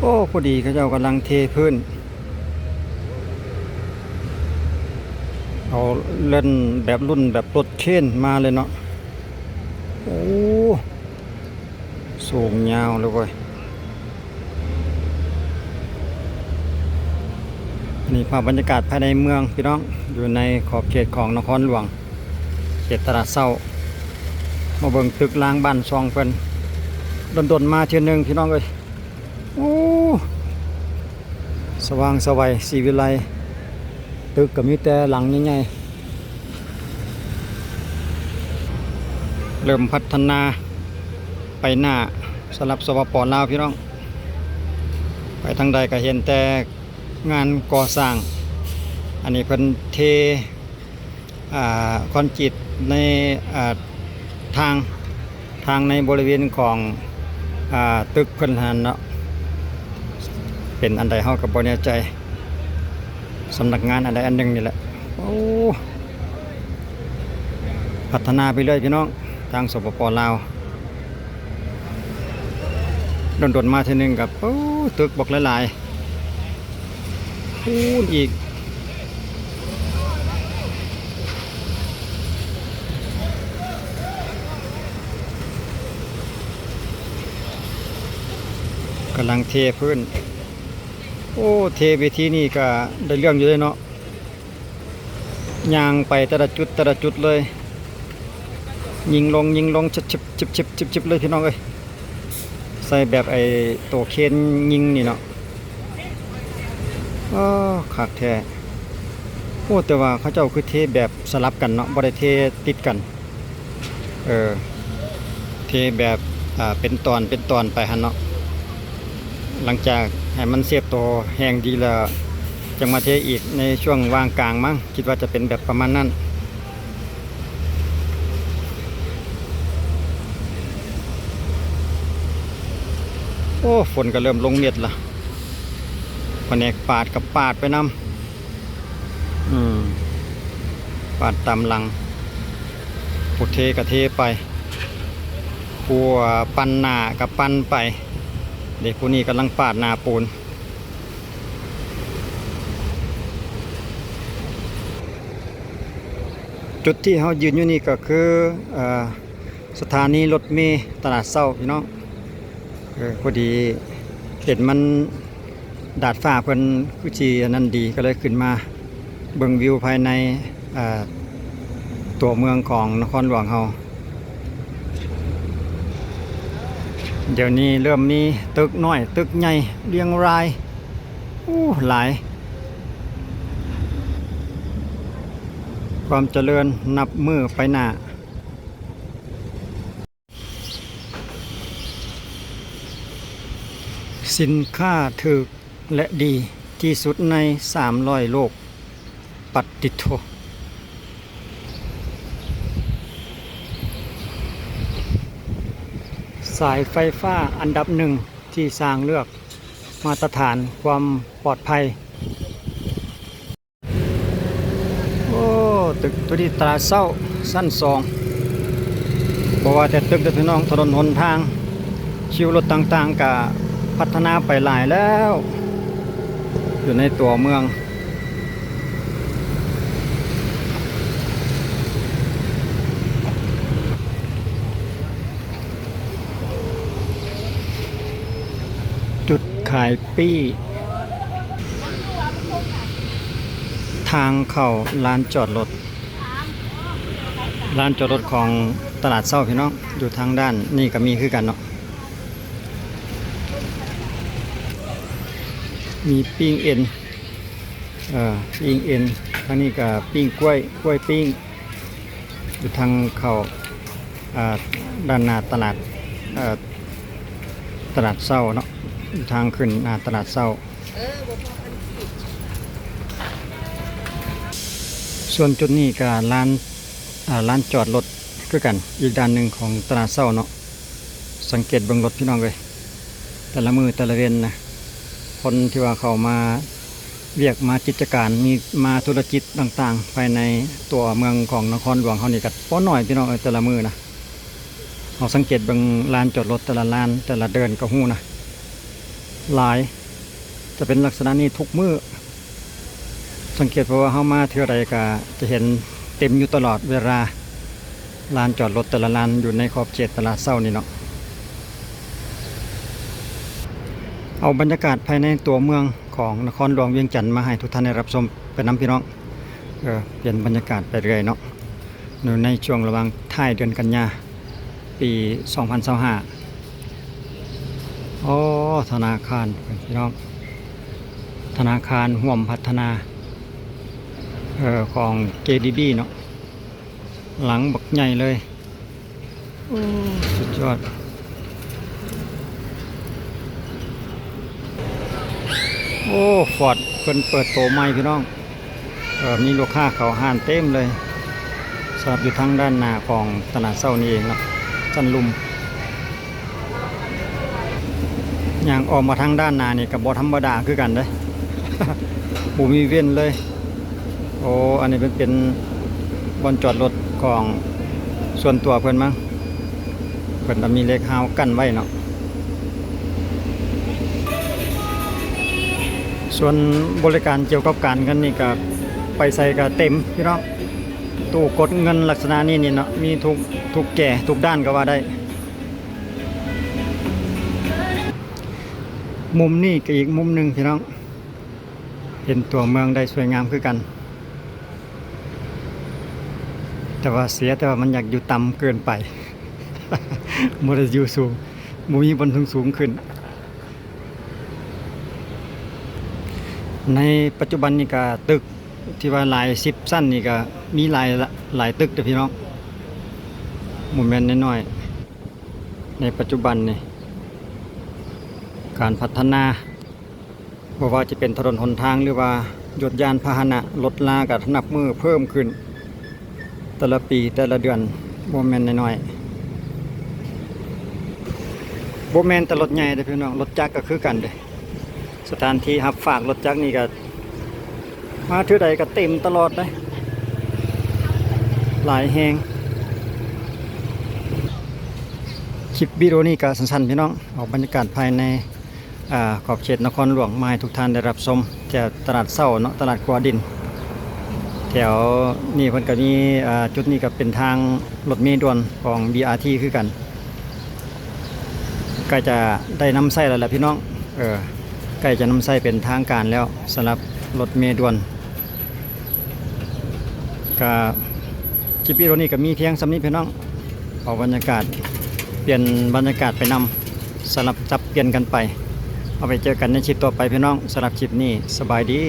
ໂອ້ ພໍດີເຂົາເຈົ້າກຳລັງເທພື້ນ ເອົາເລື່ອນແບບລຸ້ນແບບລົດເຄນມາເລີຍເນາະ. ໂອ້ ສູງຍາວເລີຍເວີຍ. ນີ້ພາບບັນຍາກາດພາຍໃນເມືອງພີ່ນ້ອງ ຢູ່ໃນຂອບເຂດຂອງນະຄອນຫຼວງ ເຂດຕະຫຼາດເຊົ້າ. ມາເບິ່ງຕຶກລາງບ້ານຊ່ອງເພິ່ນ ດົນໆມາເທື່ອໜຶ່ງພີ່ນ້ອງເອີຍ. ໂອ້ ສະຫວ່າງສະໄຫວ ສີວິໄລ. ຕຶກກໍມີແຕ່ຫຼັງໃຫຍ່ໆ ເລີ່ມພັດທະນາໄປໜ້າ ສຳລັບ ສປປ ລາວ ພີ່ນ້ອງ. ໄປທາງໃດກໍເຫັນແຕ່ງານກໍ່ສ້າງ. ອັນນີ້ເພິ່ນເທ ອ່າ ຄອນກຣີດໃນ ອ່າ ທາງ ທາງໃນບໍລິເວນຂອງ ອ່າ ຕຶກເພິ່ນຫັ້ນເນາະ ເປັນອັນໃດເຮົາກໍບໍ່ແນ່ໃຈ. ສຳນັກງານອັນໃດອັນໜຶ່ງນີ້ແຫຼະ. ໂອ້ ພັດທະນາໄປເລື້ອຍພີ່ນ້ອງ ທາງ ສປປ ລາວ. ດົນໆມາເທື່ອໜຶ່ງກໍ ໂອ້ ຕຶກບັກຫຼາຍໆ ພຸ້ນອີກ. ກຳລັງເທພື້ນ. ໂອ້ ເທເວທີນີ້ກໍໄດ້ເລື່ອງຢູ່ເດ້ເນາະ. ຍ່າງໄປແຕ່ລະຈຸດ ແຕ່ລະຈຸດເລີຍ ຍິງລົງ ຍິງລົງ ຊຶບໆ ຊຶບໆ ຊຶບໆ ເລີຍພີ່ນ້ອງເອີຍ. ໃສ່ແບບໄອ້ໂຕເຄນຍິງນີ້ເນາະ. ເອີ ຄັກແທ້. ໂອ້ ແຕ່ວ່າເຂົາເຈົ້າຄືເທແບບສະຫຼັບກັນເນາະ ບໍ່ໄດ້ເທຕິດກັນ. ເອີ ເທແບບ ອ່າ ເປັນຕອນເປັນຕອນໄປຫັ້ນເນາະ. ຫຼັງຈາກໃຫ້ມັນເຊບໂຕແຫ້ງດີແລ້ວ ຈັ່ງມາເທອີກໃນຊ່ວງຫວ່າງກາງມັ້ງ ຄິດວ່າຈະເປັນແບບປະມານນັ້ນ. ໂອ້ ຝົນກໍເລີ່ມລົງເມັດລະ ພະແນກປາດກໍປາດໄປນຳ. ອືມ ປາດຕາມຫຼັງ ຜູ້ເທກະເທໄປ ຜູ້ ອ່າ ປັ່ນໜ້າກະປັ່ນໄປ. ເດັກຜູ້ນີ້ກຳລັງປາດໜ້າປູນ. ຈຸດທີ່ເຮົາຢືນຢູ່ນີ້ກໍຄື ເອີ ສະຖານີລົດເມຕະຫຼາດເຊົ້າພີ່ນ້ອງ. ເອີ ພໍດີເຫັນມັນ ດາດຟ້າເພິ່ນຄືຊິອັນນັ້ນດີ ກໍເລີຍຂຶ້ນມາເບິ່ງວິວພາຍໃນ ເອີ ຕົວເມືອງຂອງນະຄອນຫຼວງເຮົາ. ດຽວນີ້ເລີ່ມມີຕຶກນ້ອຍຕຶກໃຫຍ່ລຽງລາຍ ໂອ້ ຫຼາຍ. ຄວາມຈະເລີນນັບມື້ໄປໜ້າ. ສິນຄ້າຖືກ ແລະ ດີທີ່ສຸດໃນສາມຮ້ອຍໂລກ. ປັດຕິໂທ ສາຍໄຟຟ້າອັນດັບໜຶ່ງທີ່ຊ່າງເລືອກມາດຕະຖານຄວາມປອດໄພ. ໂອ້ ຕຶກຕົວນີ້ຕະຫຼາດເຊົ້າຊັ້ນສອງ. ບໍ່ວ່າແຕ່ຕຶກເດີພີ່ນ້ອງ, ຖະໜົນຫົນທາງ, ຄິວລົດຕ່າງໆ ກະພັດທະນາໄປຫຼາຍແລ້ວ ຢູ່ໃນຕົວເມືອງ. ຈຸດຂາຍປີ້ ທາງເຂົ້າລານຈອດລົດ, ລານຈອດລົດຂອງຕະຫຼາດເຊົ້າພີ່ນ້ອງ, ຢູ່ທາງດ້ານນີ້ກໍມີຄືກັນເນາະ. ມີປີ້ງເອັນ ເອີ ປີ້ງເອັນ, ທາງນີ້ກໍປີ້ງກ້ວຍ, ກ້ວຍປີ້ງ. ຢູ່ທາງເຂົ້າ ເອີ ດ້ານໜ້າຕະຫຼາດ ເອີ ຕະຫຼາດເຊົ້າເນາະ, ຢູ່ທາງຂຶ້ນໜ້າຕະຫຼາດເຊົ້າ. ສ່ວນຈຸດນີ້ກໍລານ ເອີ ລານຈອດລົດຄືກັນ, ອີກດ້ານໜຶ່ງຂອງຕະຫຼາດເຊົ້າເນາະ. ສັງເກດເບິ່ງລົດພີ່ນ້ອງເອີຍ, ແຕ່ລະມື້ແຕ່ລະເວັນນະ ຄົນທີ່ວ່າເຂົ້າມາວຽກມາກິດຈະການ ມີມາທຸລະກິດຕ່າງໆ ພາຍໃນຕົວເມືອງຂອງນະຄອນຫຼວງເຮົານີ້ກໍບໍ່ໜ້ອຍພີ່ນ້ອງເອີຍ, ແຕ່ລະມື້ນະ. ເຮົາສັງເກດເບິ່ງລານຈອດລົດແຕ່ລະລານ ແຕ່ລະເດີ່ນກໍຮູ້ນະ. ຫຼາຍ ຈະເປັນລັກສະນະນີ້ທຸກມື້. ສັງເກດ ເພາະວ່າເຮົາມາເທື່ອໃດກໍຈະເຫັນເຕັມຢູ່ຕະຫຼອດເວລາ ລານຈອດລົດແຕ່ລະລານຢູ່ໃນຂອບເຂດຕະຫຼາດເຊົ້ານີ້ເນາະ. ເອົາບັນຍາກາດພາຍໃນຕົວເມືອງຂອງນະຄອນຫຼວງວຽງຈັນມາໃຫ້ທຸກທ່ານໄດ້ຮັບຊົມໄປນຳ ພີ່ນ້ອງ. ເອີ ປ່ຽນບັນຍາກາດໄປເລື້ອຍເນາະ ຢູ່ໃນຊ່ວງລະຫວ່າງທ້າຍເດືອນກັນຍາ ປີສອງພັນຊາວຫ້າ. ໂອ້ ທະນາຄານ ພີ່ນ້ອງ ທະນາຄານຮ່ວມພັດທະນາ ເອີ ຂອງ ເຈດີບີ ເນາະ ຫຼັງບັກໃຫຍ່ເລີຍ. ໂອ້ ສຸດຍອດ. ໂອ້ ຟອດ ເພິ່ນເປີດໂຕໃໝ່ ພີ່ນ້ອງ. ເອີ ມີລູກຄ້າເຂົ້າຮ້ານເຕັມເລີຍ ສຳລັບຢູ່ທາງດ້ານໜ້າຂອງຕະຫຼາດເຊົ້ານີ້ເອງເນາະ ຊັ້ນລຸ່ມ. ຍ່າງອອກມາທາງດ້ານໜ້ານີ້ກໍບໍ່ທຳມະດາຄືກັນເດ້ ບໍ່ມີເວັ້ນເລີຍ. ໂອ້ ອັນນີ້ເປັນ ເປັນບ່ອນຈອດລົດຂອງສ່ວນຕົວເພິ່ນມັ້ງ ເພິ່ນກໍມີເຫຼັກຮາວກັ້ນໄວ້ເນາະ. ສ່ວນບໍລິການກ່ຽວກັບການເງິນນີ້ກໍໄປໃສກໍເຕັມ ພີ່ນ້ອງ. ຕູ້ກົດເງິນລັກສະນະນີ້ນີ້ເນາະ ມີທຸກ ທຸກແຈ ທຸກດ້ານກໍວ່າໄດ້. ມຸມນີ້ກໍອີກມຸມໜຶ່ງ ພີ່ນ້ອງ ເຫັນຕົວເມືອງໄດ້ສວຍງາມຄືກັນ ແຕ່ວ່າເສຍແຕ່ວ່າມັນຢາກຢູ່ຕ່ຳເກີນໄປ ບໍ່ໄດ້ຢູ່ສູງ ບໍ່ມີບ່ອນສູງໆຂຶ້ນ. ໃນປັດຈຸບັນນີ້ກະຕຶກທີ່ວ່າຫຼາຍສິບຊັ້ນນີ້ກະມີຫຼາຍ ຫຼາຍຕຶກເດີ້ພີ່ນ້ອງ ບໍ່ແມ່ນນ້ອຍໆ. ໃນປັດຈຸບັນນີ້ ການພັດທະນາ ບໍ່ວ່າຈະເປັນຖະໜົນຫົນທາງ ຫຼືວ່າຍົດຍານພາຫະນະ ລົດລາກະນັບມື້ເພີ່ມຂຶ້ນ ແຕ່ລະປີແຕ່ລະເດືອນ ບໍ່ແມ່ນນ້ອຍໆ. ບໍ່ແມ່ນແຕ່ລົດໃຫຍ່ເດ້ພີ່ນ້ອງ ລົດຈັກກໍຄືກັນເດ້. ສະຖານທີ່ຮັບຝາກລົດຈັກນີ້ກໍ ມາເທື່ອໃດກໍເຕັມຕະຫຼອດເດ້ ຫຼາຍແຮງ. ຄລິບວິດີໂອນີ້ກໍສັ້ນໆ ພີ່ນ້ອງ ເອົາບັນຍາກາດພາຍໃນ ອາ ຂອບເຂດນະຄອນຫຼວງ ມາໃຫ້ທຸກທ່ານໄດ້ຮັບຊົມ ແຖວຕະຫຼາດເຊົ້າເນາະ ຕະຫຼາດຂົວດິນ. ແຖວນີ້ເພິ່ນກໍມີ ອາ ຈຸດນີ້ກໍເປັນທາງລົດເມດ່ວນຂອງ ບີອາທີ ຄືກັນ. ໃກ້ຈະໄດ້ນຳໃຊ້ແລ້ວລະພີ່ນ້ອງ ເອີ ໃກ້ຈະນຳໃຊ້ເປັນທາງການແລ້ວ ສຳລັບລົດເມດ່ວນ. ກະຄລິບວິດີໂອນີ້ກະມີພຽງສ່ຳນີ້ພີ່ນ້ອງ ເອົາບັນຍາກາດ ປ່ຽນບັນຍາກາດໄປນຳ ສະຫຼັບສັບປ່ຽນກັນໄປ. ເອົາໄວ້ເຈີກັນໃນຄລິບຕໍ່ໄປພີ່ນ້ອງ ສຳລັບຄລິບນີ້ ສະບາຍດີ.